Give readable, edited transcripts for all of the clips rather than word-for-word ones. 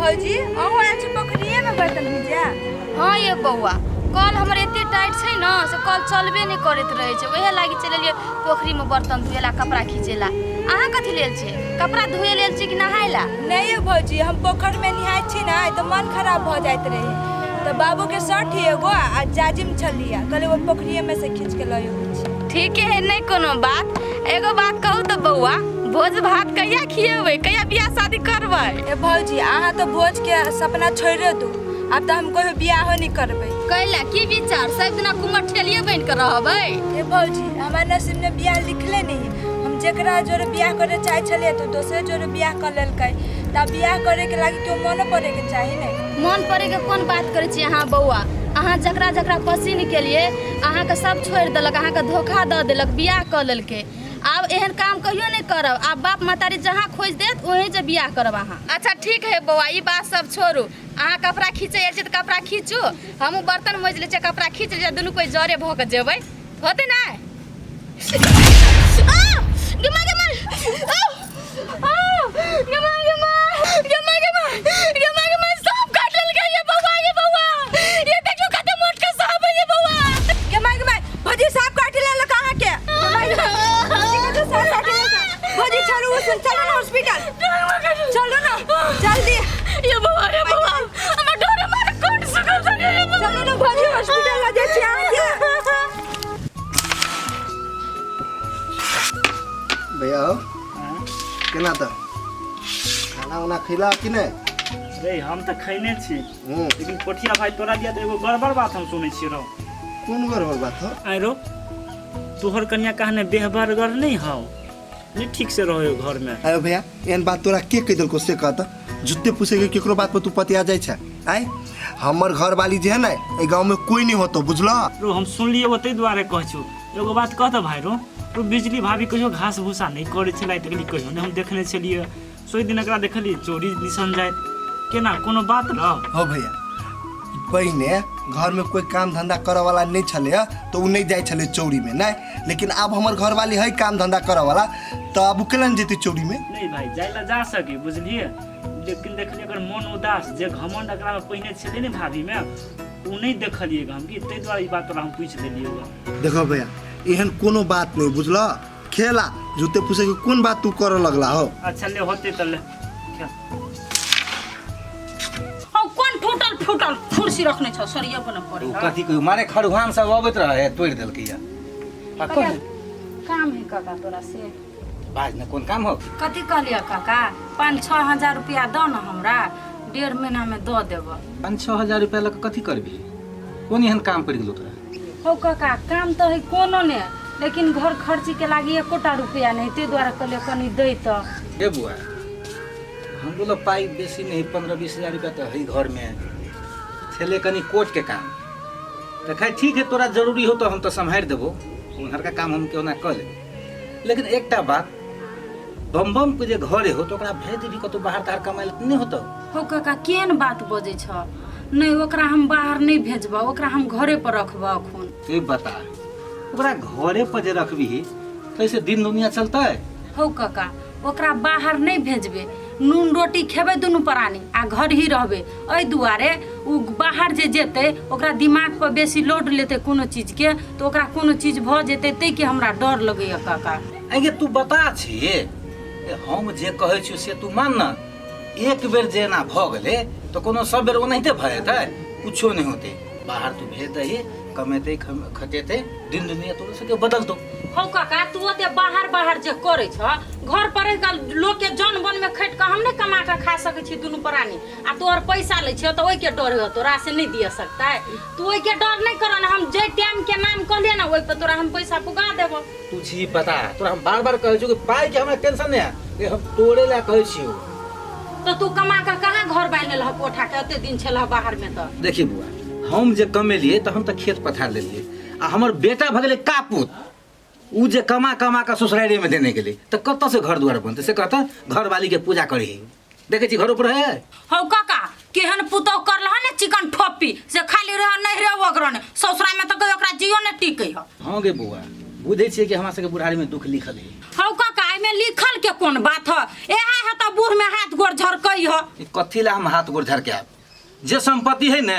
भौजी, अहूँ आयल छी पोखरिएमे बर्तन भीजए? हाँ ये बौआ, कल हमर एते टाइट छै ने से कल चलबे नहि करैत रहै छै, उएह लागि चलि एलियै पोखरिमे बर्तन धोएला, कपड़ा खींचेला। अहाँ कथी लेल छै? कपड़ा धोए लेल छै कि नहाय ला? नहि ये भौजी, हम पोखरिमे निहाय छी ने तऽ मन खराब भऽ जाइत रहै, तऽ बाबूके शर्ट ही एगो आ जाजिम छलियै, कहलियै ओ पोखरिएमे से खींच के लऽ अबै छी। ठीके है, नहि कोनो बात। एगो बात कहू तऽ बौआ, भोज भात कहिया खिएबै? कहिया बियाह शादी करबै? ए भौजी, अहाँ तऽ भोजके सपना छोड़िए दू, आब तऽ हम कहियो बियाहो नहि करबै। कैला? की विचार? सब दिना कुमर ठेलिए बनि कऽ रहबै? ए भौजी, हमर नसीबमे बियाह लिखले नहि है। हम जेकरा जोरे बियाह करे चाहै छलियै तऽ दोसरे जोरे बियाह कऽ लेलकै, तऽ आब बियाह करैके लागि केओ मनो पड़ैके चाही ने। मन पड़ैके कोन बात करै छी अहाँ बौआ? अहाँ जकरा जकरा पसिन केलियै अहाँके सब छोड़ि देलक, अहाँके धोखा दऽ देलक, बियाह कऽ लेलकै। आब एहन काम कहियो नहि करब। आब बाप महतारी जहाँ खोजि देत वहीं जे बियाह करब अहाँ। अच्छा ठीक है बौआ, ई बात सब छोड़ू। अहाँ कपड़ा खींचै आयल छी तऽ कपड़ा खींचू, हमहूँ बर्तन मोजि लै छियै, कपड़ा खींच लै छियै, दुनू कोइ जरे भऽ कऽ जेबै, होतै ने? गे माय, गे माय, गे माय, गे माय, गे माय, गे माय, गे माय, गे माय, सांप काटि लेलकै ये बौआ, ये बौआ, ये देखियौ कते मोट के सांप है ये बौआ। गे माय, गे माय, भौजी सांप काटि लेलक अहाँके। गे माय, गे माय, भौजी कते सांप काटि लेलक। भौजी छोड़ू, ओ सुन, चलू ने हॉस्पिटल, चलू ने जल्दी। ये बौआ, ये बौआ, हमर डरे मारे कोन सुखल छै ये बौआ। चलू ने भौजी, हॉस्पिटल लऽ जाइ छी अहाँके। भैया हो, केना तऽ खाना उना खैला कि नहि? रे, हम तऽ खैने छी, लेकिन कोठिया भाई तोरा दिया तऽ एगो गड़बड़ बात हम सुनै छी रौ। कोन गड़बड़ बात हो? आइ रौ, तोहर कनिया कहने बेहबरगर नहीं हौ, नहीं ठीक से रहो घर में। आयो भैया, एहन बात तोरा के कहि देलको से कह तऽ। जुत्ते पूछे के केकरो बात पर तू पतिया जाइ छै? आय, हमर घर वाली जे है ने एहि गाँव में कोई नहीं होतो, बुझलो? रो, हम सुनलियै ओतै दुआरे कहै छौ। एगो बात कह तऽ भाई रो, रो बिजली भाभी कहियो घास भूसा नहीं करै छलै तकली कहियो नहीं हम देखने छलियै। सोइ दिन एकरा देखलियै चोरी दिसन जाइत, केना कोनो बात रह? हो भैया, पहिने घर में कोई काम धंधा करे वाला नहीं छले तो उ नहीं जाए छले चौरी में नहीं, लेकिन अब हमर घर वाली है काम धंधा करे वाला, तो अब उ केना जेते चौरी में? नहीं भाई, जाय ला जा सके बुझलिए, लेकिन देखलिए अगर मन उदास जे घमंड एकरा में पहिने छले ने भाभी में, उ नहीं देखलिए हम कि ताहि दुआरे ई बात तोरा हम पूछि देलियै। देखो भैया, एहन कोनो बात नहीं बुझलो, खेला जूते पूछे के कोन बात तू करे लगला हो? अच्छा ले होते त ले खेल। हौ, कोन टूटल फूटल कुर्सी रखने छौ, सरिया बन पड़े। ओ कथी कहियो मारे खड़ुहान सब अबैत रहे, तोड़ि देलकै या। आ कोन काम है काका तोरा से? बाज ने, कोन काम हो? कथी कहलियै काका? 5-6 हजार रुपया दऽ ने हमरा, 1.5 महीना में दऽ देब। 5-6 हजार रुपया लऽ कऽ कथी करबही? कोन एहन काम पड़ि गेलौ तोरा? हौ काका, काम तऽ है कोनो ने, लेकिन घर खर्ची के लागी एकोटा रुपया नहीं, ताहि दुआरे कहलियै कनी दै तऽ। हे बुआ, हमरो लग पाइ बेसी नहीं, 15-20 हजार रुपया तऽ है घरमे छलै, कनी कोर्टके काम तऽ। खैर ठीक है, तोरा जरूरी हो तऽ हम तऽ सम्हारि देबो, उम्हरका काम हम केना कऽ लेबै। लेकिन एकटा बात, बम बम के जे घरे हो तऽ ओकरा भेज देबही कतहु बाहर ताहर कमाइ लए तऽ नहि होतौ? हौ काका, केहन बात बजै छ? नहि, ओकरा हम बाहर नहि भेजबह, ओकरा हम घरे पर रखबह अखन। तू बता, ओकरा घरे पर जे रखबही तऽ एहिसँ दिन दुनिया चलतै? हौ काका, ओकरा बाहर नहि भेजबे, नून रोटी खेबै दुनू प्राणी आ घर ही रहबै। एहि दुआरे ओ बाहर जे जेतै ओकरा दिमाग पर बेसी लोड लेतै कोनो चीजके, तऽ ओकरा कोनो चीज भऽ जेतै, ताहिके हमरा डर लगैए काका। आगे तू बता छी, हम जे कहै छियौ से तू मान न। एक बेर जे एना भऽ गेलै तऽ कोनो सब बेर ओनाहिते भऽ जेतै? कुछो नहि होतै। बाहर तू भेज दही, कमेतै खटेतै, दिन दुनिया तोरो सबके बदलतौ। हौ काका, तू ओते बाहर बाहर जे करै छ, घर पर रहि कऽ लोकके जन बन में खटि कऽ हम नहि कमा कऽ खा सकै छी दुनू प्राणी? आ तोहर पैसा लै छियौ तऽ ओहिके डर हो तोरा से नहि दिअ सकतै? तू ओहिके डर नहि कर ने, हम जे टाइम के नाम कहलियै ने ओहि पर तोरा हम पैसा पुगा देबो। तू छी बता, तोरा हम बार बार कहै छियौ कि पाइ के हमरा टेंशन नहि है, हम तोरे लए कहै छियौ। तऽ तू कमा कऽ कहाँ घर बान्हि लेलह कोठा के? ओते दिन छलह बाहर में तऽ। देखी बुआ, हम जे कमेलियै तऽ हम तऽ खेत पथार लेलियै, आ हमर बेटा भऽ गेलै कापूत, उ जे कमा कमा कऽ ससुरारिमे देने गेलै, तऽ कतऽसँ घर दुआर बनतै से कहतऽ? घरवालीके पूजा करी, देखै छी घरो पर है। हौ काका, केहन पुतोह करलह ने चिकन ठोपी से, खाली रह नहीं रह ओकरो ने, ससुरा में तऽ कहियो ओकरा जियो ने टिकै ह। हँ गे बौआ, बुझै छियै कि हमरा सबके बुढ़ारीमे दुख लिखल है। हौ काका, एहिमे लिखल के कोन बात ह? एहा है तऽ बूढ़ में हाथ गोर झरकै ह। कथी ला हम हाथ गोड़ झरकायब जे संपत्ति है ने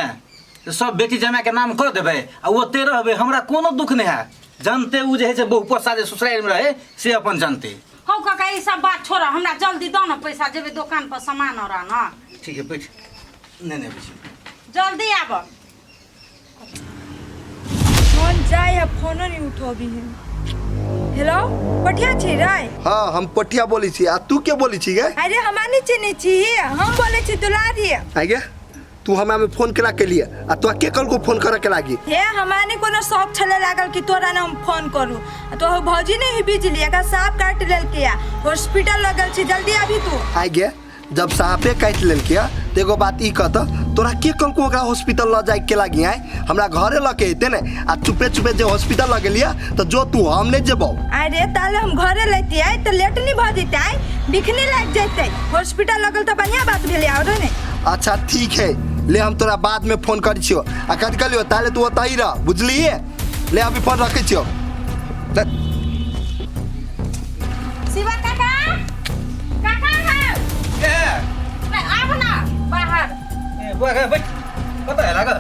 से सब बेटी जमाके नाम कऽ देबै आ ओते रहबै हमरा कोनो दुख नहि हैत जनते ओ जे है से बहुपोसा जे ससुरारिमे रहै से अपन जनते। हौ काका ई सब बात छोड़, हमरा जल्दी दो ना पैसा, जेबै दोकान पर सामान और आनऽ। ठीक है बैठ, नहीं नहीं बैठ, जल्दी आब। फोन जाय है, फोनो नहीं उठोबी है। हेलो पटिया छी राय? हाँ हम पटिया बोली छी, आ तू के बोली छी गे? अरे हमरा नहीं चिन्है छी, हम बोले छी दुलारी। आइ गे तू हमरा में फोन केला के लिए आ तोरा के कहलको फोन करे के लागी? हे हमरा नहीं कोनो शौक छले लागल कि तोरा ना हम फोन करू। आ तो भौजी नहीं बिजली एकरा सांप काट लेलके आ हॉस्पिटल लगल छी, जल्दी आबी तू। आइ गे जब सांपे काटि लेलके त एगो बात ई कहत तोरा के कहलको ओकरा हॉस्पिटल ल जाय के लागी? आइ हमरा घरे ल के एते ने आ चुपे चुपे जे हॉस्पिटल ल गेलिया त जो तू, हम नहीं जेबौ। अरे ताले हम घरे लेती आई त लेट नहीं भ जैते, आई बिखने लाग जैते, हॉस्पिटल लगल त बढ़िया बात भेलै और ने। अच्छा ठीक है ले हम तोरा बाद में फोन करै छियो आ कथी कहलियो ताले तू ओतही रह बुझलिए। ले अभी फोन रखै छियो। शिवा काका काका है नहीं आब ना बाहर। ए बुआ गे बैठ, कतऽ है लागल?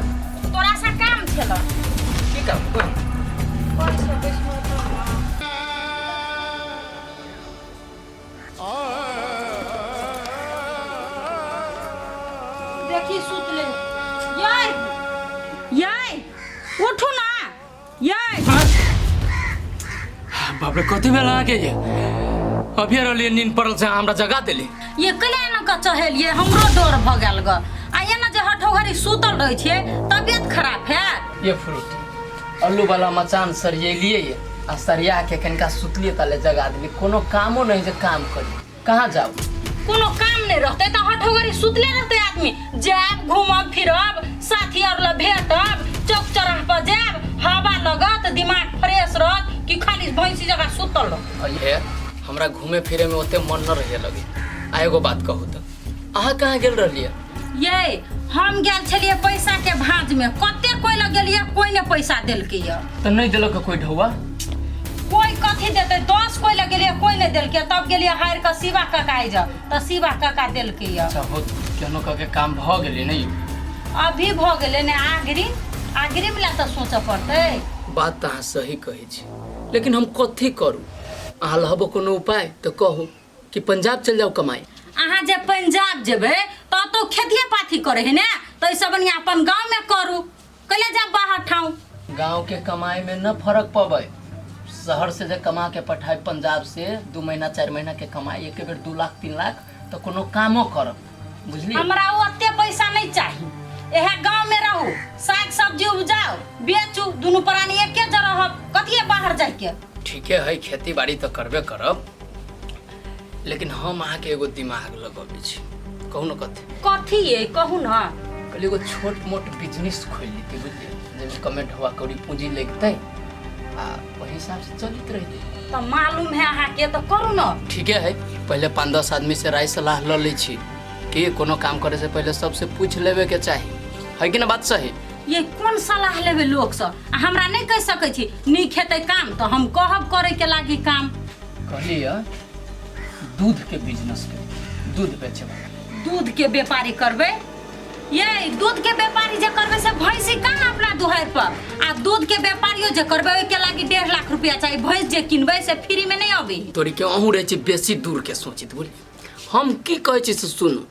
तोरा से काम छल। की काम? कोन? देखी सुत ले। याय याय उठू ना याय। बाप रे कथी भेल अहाँके ये? अभी रहलियै नींद पड़ल से हमरा जगा देली। ये कले एना के चहेलियै हमरो डर भ गेल ग। आ एना जे हठो घड़ी सुतल रहै छियै तबियत खराब है। ये फ्रूट अल्लू वाला मचान सरियेलियै ये आ सरिया के कनिका सुतलियै ताले जगा देली। कोनो कामो नहीं जे काम करी, कहाँ जाऊ? कोनो काम नहीं रहते त हठो घड़ी सुतले रहते आदमी। जायब घूमब फिरब साथी और ल भेटब चौक चौराहा पर जायब हवा लगत दिमाग फ्रेश रहत कि खाली भैंसी जगह सुतल रह। ये हमरा घूमे फिरे में ओते मन न रहे लगे। आ एगो बात कहू त अहाँ कहाँ गेल रहलियै? ये हम गेल छलियै पैसा के भांज में, कते कोई लग गेलियै कोई ने पैसा देलकै ये। त नहीं देलक कोई ढौआ? कोई कथी देते, 10 कोई लग गेलियै कोई ने देलकै, तब गेलियै हारि के शिवा काका आइ जा त शिवा काका देलकै ये। अच्छा हो केहनो कह के काम भ गेलै नहीं? अभी भ गेलै ने, आगरी आगरी वाला त सोचऽ पड़तै। बात त अहाँ सही कहै छी लेकिन हम कथी करू? अहाँ लहबो कोनो उपाय त कहू कि पंजाब चल जाओ कमाई। अहाँ जे पंजाब जेबै त तो खेतिए पाथी करे है ने, त ई सब बढ़िया अपन गांव में करू, कैले जाब बाहर ठाऊ? गांव के कमाई में न फर्क पबै, शहर से जे कमा के पठाए पंजाब से 2 महीना 4 महीना के कमाई एक बेर 2 लाख 3 लाख त कोनो कामो करब बुझलियै? हमरा ओते पैसा नहीं चाही, एहे गांव में रहू साग सब्जी उपजाओ बेचू दुनू प्राणी एके जगह रहब, कथिए बाहर जाइके? ठीके है खेती बाड़ी त करबे करब लेकिन हम अहाँके एगो दिमाग लगबै छी। कहू न कथी? कथी ये कहू न। कहलियै एगो छोट मोट बिजनेस खोलि लेती बुझलियै, जाहिमे कमे ढौआ कौड़ी पूंजी लगतै आ ओहि हिसाब से चलैत रहतै। त मालूम है अहाँके त करू न। ठीके है पहले 5-10 आदमी से राय सलाह ल लै छी कि कोनो काम करे से पहले सबसे पूछ लेवे के चाही, है कि ना बात सही? ये कोन सलाह लेबै लोक से? आ हमरा नहीं कहि सकै छी नीक हेतै काम त हम कहब करे के लागी काम। कहलियै दूध के बिजनेस करी, दूध बेचे वाला। दूध के व्यापारी करबै? ये दूध के व्यापारी जे करबै से भैंसी कहाँ अपना दुहार पर, आ दूध के व्यापारियो जे करबै ओहि के लागी 1.5 लाख रुपया चाही, भैंस जे किनबै से फ्री में नहीं अबै। तोरी के अहूँ रहै छी बेसी दूर के सोचित बोली। हम की कहै छी से सुनू,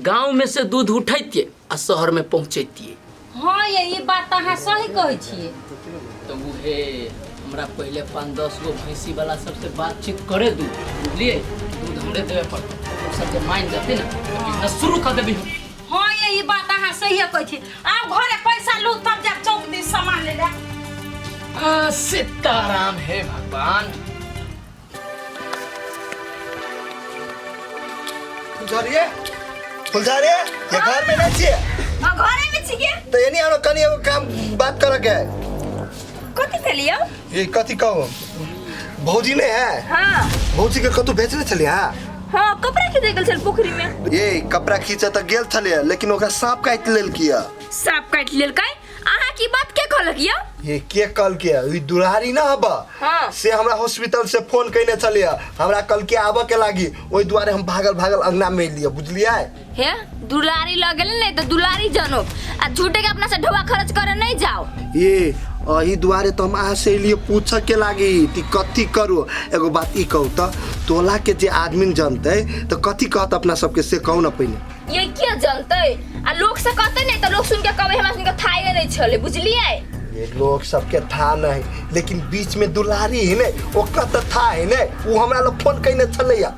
गाँव में से दूध उठैतियै आ शहर में पहुँचैतियै। हाँ ये ई बात त अहाँ सही कहै छियै। तो उहे हमरा पहले 5-10 गो भैंसी वाला सबसे बातचीत करे दू बुझलियै, दूध हमरे देवे पड़तै, ओ सब जे मान जतै ने तऽ बिजनेस शुरू कर देबै हम। हाँ ये ई बात अहाँ सही कहै छी। आब घरे पैसा लू तब जाब चौक दिस सामान ले ले। सीताराम हे भगवान। फुलझड़िए फुलझड़िए ये घर में नहीं छियै? हां घरे में छियै। त एनी आरो कनी एगो काम बात करे के है। कथी भेलियो? ये कथी कहू भौजी नहीं है? हाँ भौजी के कतौ भेजने छलियै? हाँ हाँ कपड़ा खींचे गेल छल पोखरी में। ये कपड़ा खींचे त गेल छलियै लेकिन ओकरा सांप काटि लेलकै। सांप काटि लेलकै? अहाँ की बात के कहलक यौ? ये के कल के ई दुलारी ना हब। हाँ। से हमरा हॉस्पिटल से फोन कइने छलिए, हमरा कल के आबऽ के लागी, ओहि दुआरे हम भागल भागल अंगना में एलियै, बुझलियै? हे दुलारी लगल ने तो दुलारी जनो, आ झूठे के अपना से ढोआ खर्च करे नहीं जाओ। ये अही दुआरे तो हम अहाँ से एलियै पूछऽ के लागी ती कथी करू। एगो बात ई कहू त तोला के जे आदमी जनतै त कथी कहत अपना सबके, से कहू न पहिने। ये के जनतै? आ लोग से कहतै नहीं तो लोग सुन के कहबै हमरा सुन के थाए नहीं छले, बुझलियै? ये लोग सबके था नहीं, लेकिन बीच में दुलारी है ने, ओकर त था है ने, उ हमरा लग फोन कइने छलैया।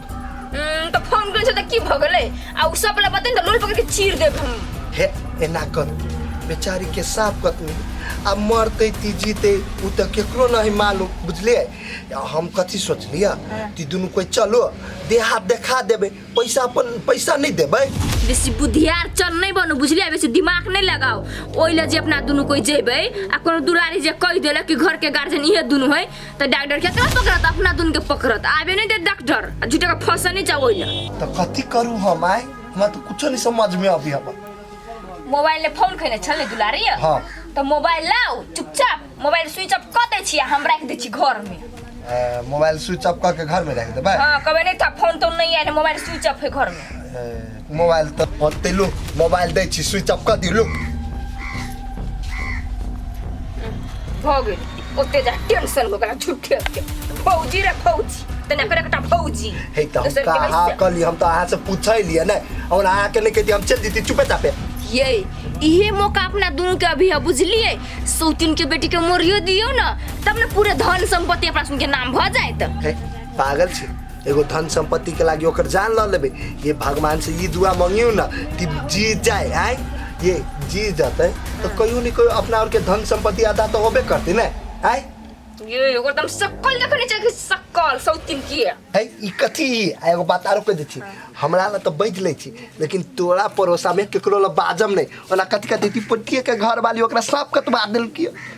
तो फोन कइने छल त की भ गेलै? आ उ सब ला बतै त लोल पकड़ के चीर देब हम। हे एना कर बेचारी के साफ कतनी, आ मरते ती जीते उ त केकरो नहीं मालूम, बुझलियै? हम कथी सोचलियै ती दुनू कोई चलो देहात देखा देबै, पैसा अपन पैसा नहीं देबै। बेसी बुधियार चल नहीं बनू, बुझलियै? बेसी दिमाग नहीं लगाओ। ओहि ला जे अपना दुनू कोई जेबै आ कोनो दुलारी जे कहि देलक कि घर के गार्जियन इहे दुनू है त डॉक्टर केकरा पकड़त? अपना दुनू के पकड़त, आबे नहीं दे डॉक्टर, आ झूठे के फंसे नहीं जाओ ओहि ला। त कथी करू हम आइ, हमरा त कुछो नहीं समझ में अभी। हम मोबाइल ले फोन खैने छलै दुलारी? हाँ। त मोबाइल लाओ चुपचाप, मोबाइल स्विच ऑफ क दै छी आ हम राखि दै छी घर में। मोबाइल स्विच ऑफ करके घर में राखि देबै? हाँ, कहबै नहीं था फोन तो नहीं आयल, मोबाइल स्विच ऑफ है घर में। मोबाइल त होतै, लू मोबाइल दै छी, स्विच ऑफ कर दियौ, लू। भ गेल ओते जा टेंशन हो गेल झूठे के। फौजी रे फौजी, तने करे एकटा फौजी। हे त हम दोसर के कहाँ बैस। कहली, हम त अहाँ से पूछलियै ने, और अहाँ के नहीं कहती हम चल जैती चुपे चापे। ये इहे मौका अपना दुनू के अभी है, बुझलियै? सौतीन के बेटी के मोरियो दियौ न तब ने पूरे धन संपत्ति अपना सुन के नाम भ जायत। हे पागल छी, एगो धन संपत्ति के लागी ओकर जान ल लेबै। ये भगवान से ई दुआ मंगियौ न कि जीत जाए, आय ये जीत जतै तो कहियो नहीं कहियो अपना और के धन संपत्ति आधा तो होबे करते ने, आय। ये ओकर एकदम सकल देखने छै कि सकल सौतीन के। है ई कथी? आ एगो बात आरो कहि दै छी, हमरा ला तऽ बाजि लै छी, लेकिन तोरा पड़ोसा में केकरो ला बाजम नहीं। ओना कथी कथी ती पोठिए के घर वाली ओकरा साफ कतबा देलकी।